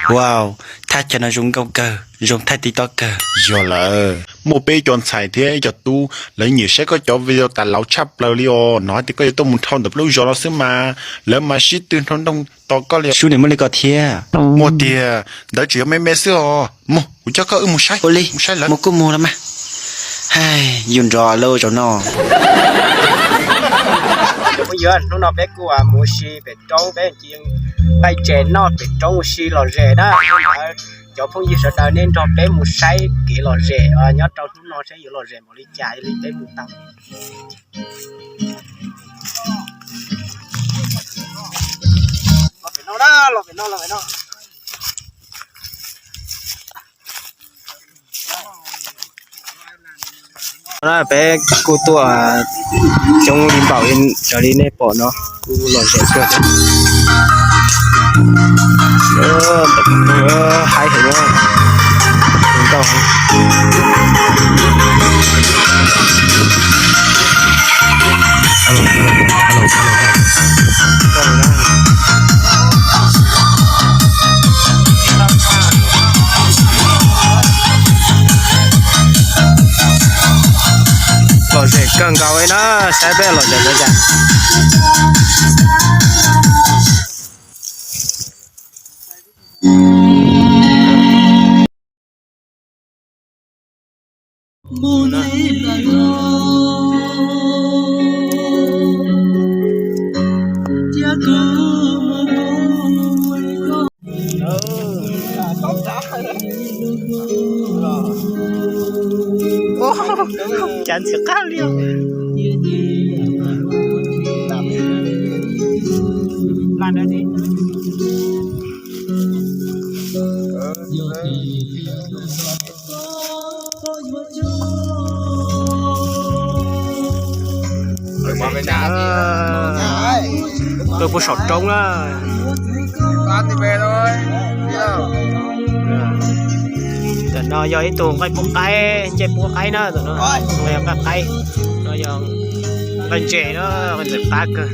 Wow, thaj chaw no zoo nkauj kawg, zoo thaij TikTok kawg. Yog lawm, muaj peb cov ntxhais thiab cov tub lawv nyiam saib koj cov video tas laus tshaj plaws li os. Hnov hais tias koj yuav tuaj mus dhau ntawm lub zos no xwb mas, lawv mas sib tw nrhau nrooj tos koj li. Sub, nws muaj li ko thiab. Muaj tiag, ntawd tseem yog me me xwb os. Mus, kuv coj koj wb mus saib. Ua li, mus saib lawv. Mus kuj mus los mas. Yus nrov lawm zaum no. Cov phooj ywg, hnub no peb kuj mus ua si pem roob, peb cia nqaij ntses noj pem roob ua si lom zem na. Cov phooj ywg sawv daws nej nrog peb mus saib kev lom zem nyob rau hnub no saib yuav lom zem npaum li cas li peb mus tau. Los pem no, los pem no, los pem no. Peb kuj tuaj coob li npaum raws li nej pom no, kuj lom zem kawg. Haib heev, nkauj heev. Lom zem kawg nkaus li na, saib peb lom zem li cas. Cas ntxim qab li os. Tuaj puag saum roob na. Tam no yog ib tug nqaij pub qaib, ncej pub qaib na, tam no yog nqaij qaib, no yog nqaij ntses na, nqaij ntses qab kawg.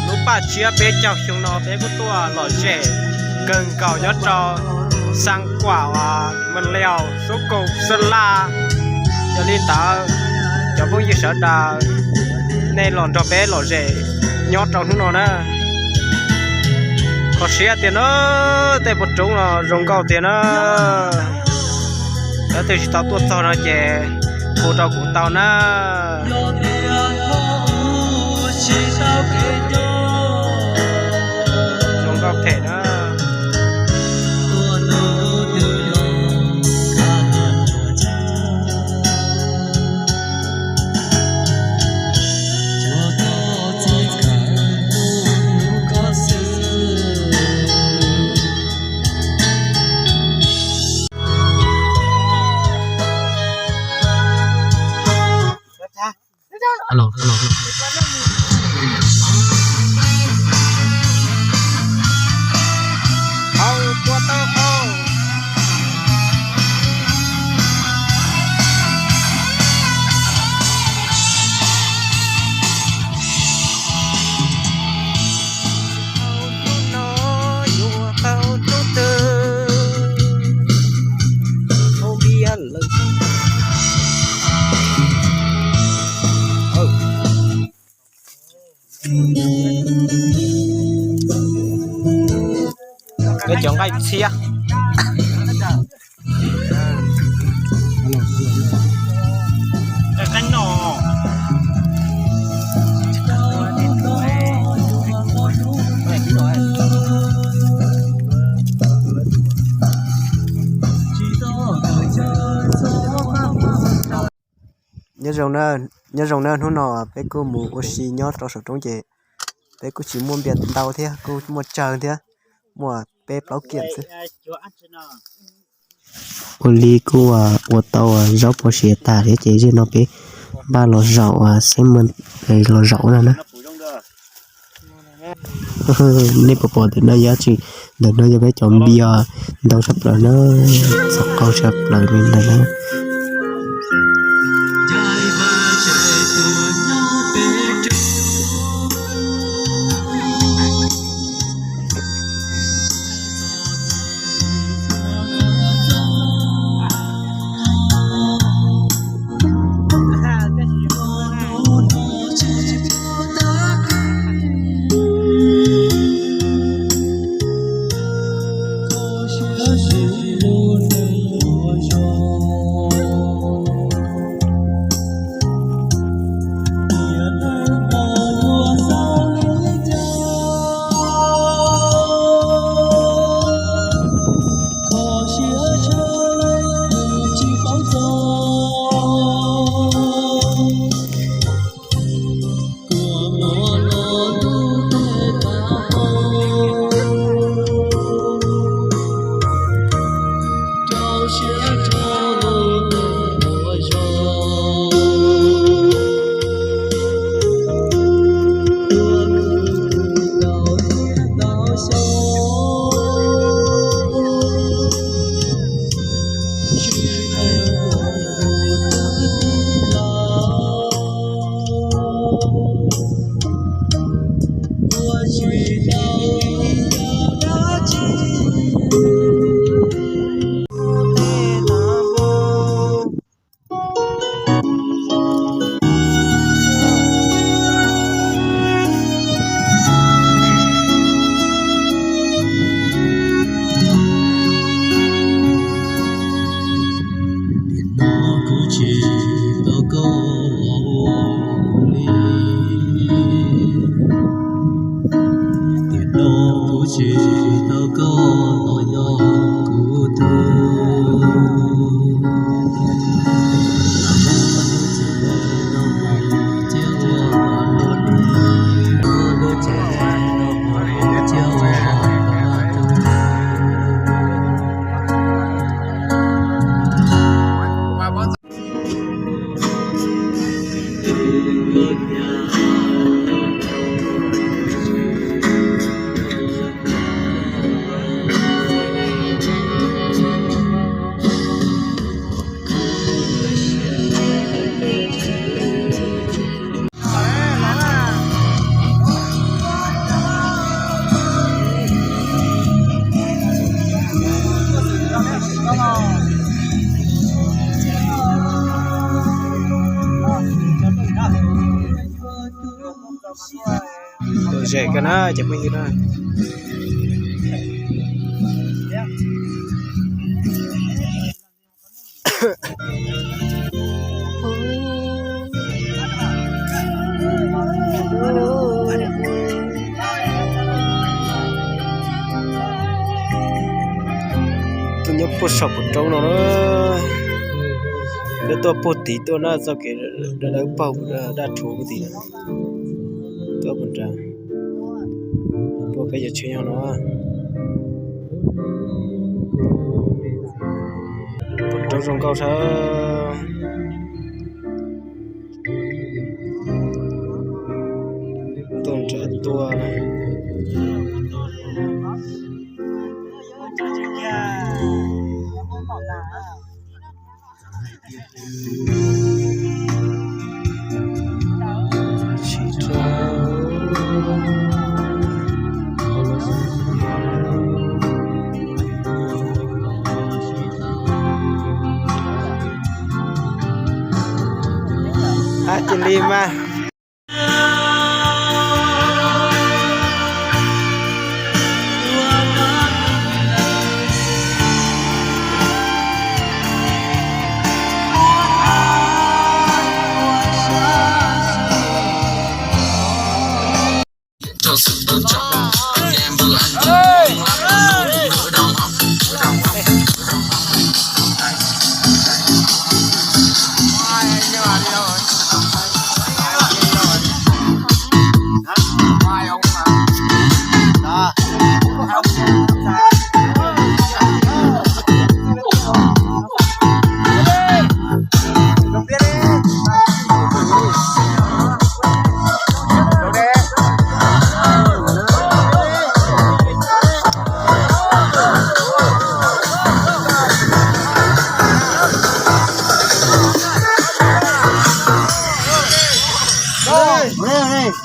Lub paj tsiab peb caug xyoo no peb kuj tuaj lom zem kawg nkaus nyob rau Xas Kuam, Mes Lios, Xub Kaus, Xas Las. Yog li ntawd, cov phooj ywg sawv daws, nej los nrog peb lom zem nyob rau hnub no na. Kho siab tiag na, tej puas roob no zoo nkauj tiag na. Cov twg tsis tau tuaj txog no ces hu rau kuv tau na. Zoo nkauj phem na. Peb cov nqaij txhiab. Nyob zoo na, hnub no peb kuj mus ua si nyob rau saum roob ces peb kuj tsis muaj npias ntau thiab, kuj muaj tsawg thiab, muaj peb plaub kiag xwb. Ua li kuj ua tau zaub pov siav tag thiab ces zaum no peb npaj los zaum xeeb mos los zaum no na. Nej puas pom ntawm no yog tsi? Ntawm no yog peb cov npias ntau tshaj plaws na, txaus qau tshaj plaws li ntawm no. Kuv tsis tau koj los ua kuv li. Tiam no kuv tsis tau koj los yog kuv tug. Lom zem kawg na cov phooj ywg na. Tuaj nyob puag saum roob no na, nyob tuaj puag tid tuaj na, txoj kev dawb paug daj rhuv puag tid na, tuaj puag nrad, puag peb cov tsheb nyob no. Puag roob zoo nkauj sab. Tuaj nrad tuaj. Hab cia li mas.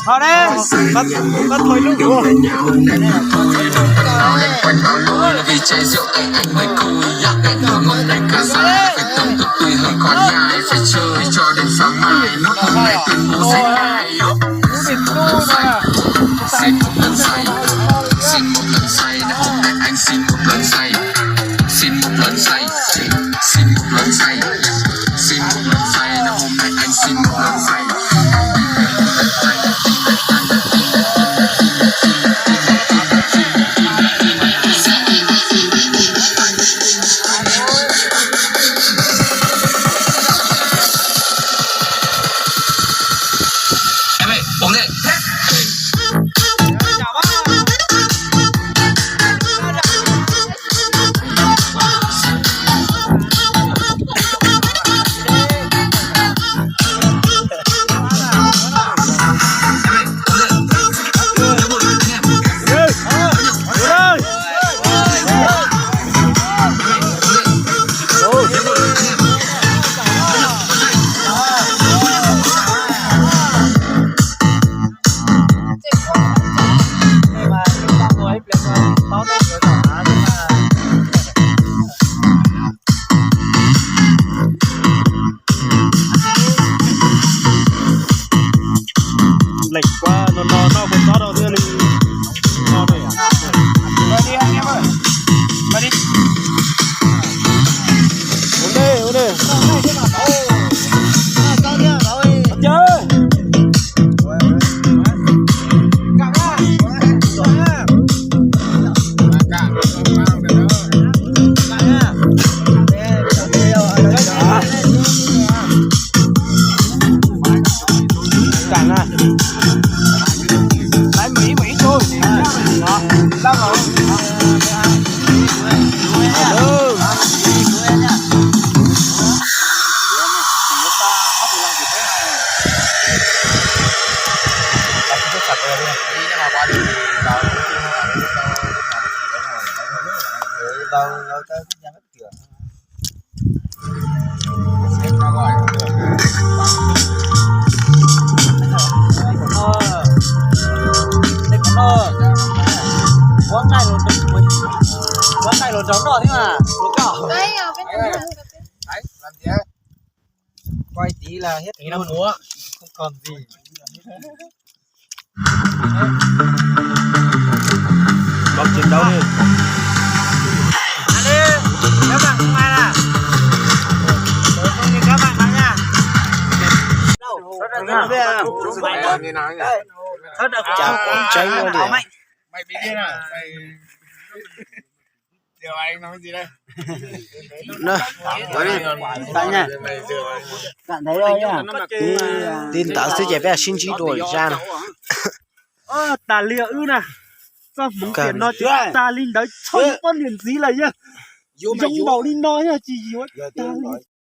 Thôi đấy, bắt, bắt thôi lúc. Xin một lần say, xin một lần say, xin một lần say, xin một lần say, xin một lần say, hôm nay anh xin một lần say. Em ơi, uống đi. Lej kuv no no no kuv txob rau thiaj li no no. Ua dej, ua dej. Ua dej. Quay tí là hết luôn. Không còn gì. Bóng chiến đấu đi. Các bạn không ai là. Tôi không như các bạn lắm nha. Chào quảng tránh luôn đi. Mày bị điên à? Mày... Điều anh nói gì đây? Đó, tới đi. Tại nha. Bạn thấy rồi nha. Tin táo xếp chè bé xin chỉ đuổi ra. Ơ, tài liệu ư nè. Sao muốn tiền nó chứ? Tài linh đấy không có niềm gì là nhá. Giống bảo linh nói nha, chỉ gì. Tài linh.